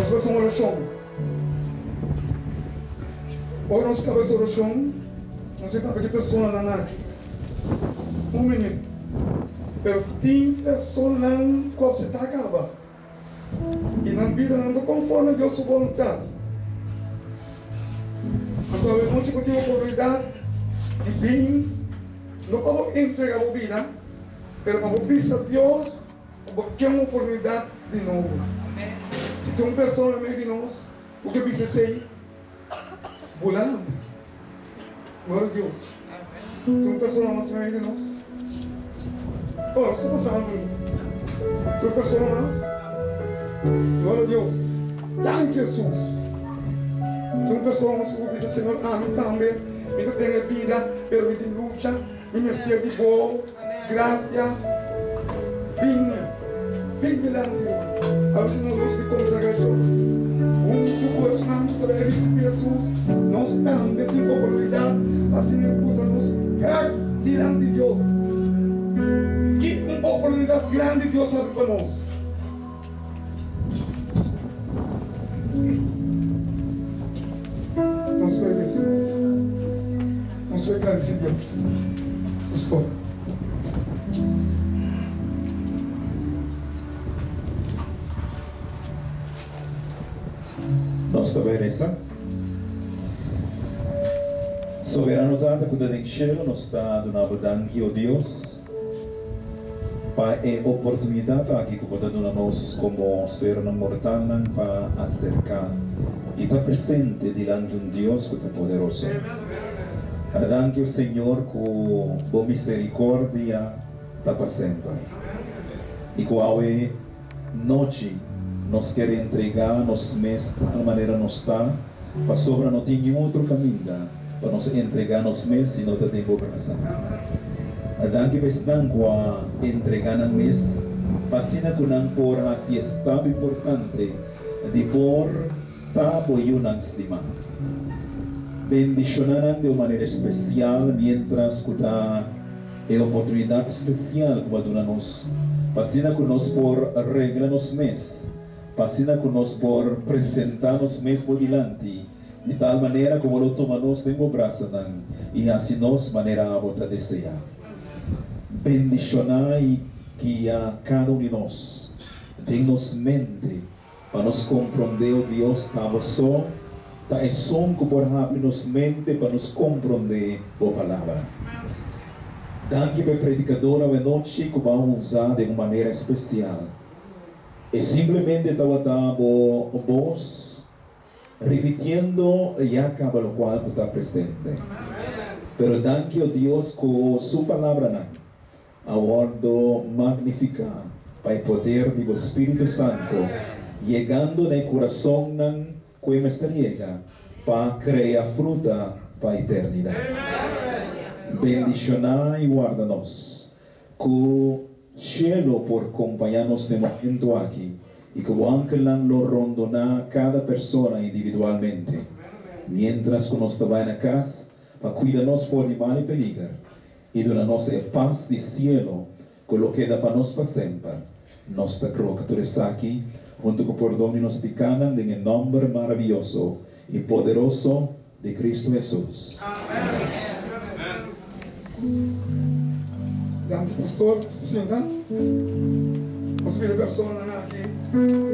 Nos por hasi un orashon. Ora nos kaba es orashon, nos e papia ku e personanan aki. Un minüt. Pero tin personanan ku apseptá kaba i nan bidanan ta konforme Dios su boluntat. Anto awenochi bo tin oportunidat di bin, no pa bo entregá bo bida, pero pa bo bisa Dios ku bo ke un oportunidat di nobo. Si tin un persona medio di nos ku ke bisa esei, bula lanta. Gloria a Dios. Tin un persona mas medio di nos? Oh, nos ta pasando. Tin un persona mas? Gloria a Dios. Danki Jesus. Tin un persona mas ku bisa, Señor, ami tambe mi ta den e bida, pero mi tin lucha, mi mester di bo gracia. Bini, bin dilanti, ruman. Awor si nos lus di konsagrashon huntu ku esunnan ku ta bai risibí Hesus, nos tambe tin oportunidat pa asina puta nos hèrt dilanti Dios. Ki un oportunidat grandi Dios habri pa nos! Nos bai resa. Nos bai gradisí Dios. Pastor. Nos ta bai resa. Soberano Tata ku ta den shelu, nos ta duna bo danki, o Dios, pa e oportunidat aki ku bo ta duna nos komo sernan mortalnan pa aserká i ta presente dilanti un Dios ku ta poderoso. Danki, o Señor, ku bo miserikordia ta pa semper i ku awe nochi nos kier entregá nos mes tal manera nos ta, pasobra no tin niun otro kaminda pa nos entregá nos mes si no ta den bo brasa. Danki pa esnan ku a entregá nan mes pa asina ku nan por hasi e stap importante di por ta bo yunan stimá. Bendishoná nan di un manera espesial miéntras ku ta e oportunidat spesial ku bo a duna nos, pa asina ku nos por regla nos mes, pa asina ku nos por presentá nos mes bo dilanti di tal manera ku bo lo tuma nos den bo brasanan i hasi nos manera abo ta deseá. Bendishoná i guia kada un di nos den nos mente Pa nos komprondé, o Dios, ta bo so ta esun ku por habri nos mente pa nos komprondé bo Palabra. Danki pa e predikador awenochi ku bo a usa den un manera spesial. E simplemente tabata bo bos ripitiendo ya kaba lokual ku ta presente. Pero danki, o Dios, ku su palabranan A wordo magnifica pa e poder di bo Spiritu Santo, yegando na e curasonnan cu e mester yega pa crea fruta pa eternidad. Bendiciona y warda nos, cu cielo por compaña nos den momento aki y cu bo angelnan lo rondona cada persona individualmente, mientras cu nos ta bay na cas pa cuida nos for di mal y peliger. I duna nos e pas di sielo ku lo keda pa nos pa semper. Nos ta kroka tur esaki huntu ku pordon di nos pikánan den e nòmber maravioso i poderoso di Kristu Hesus. Amèn. Danki pastor. Sinta. Nos mira personanan aki.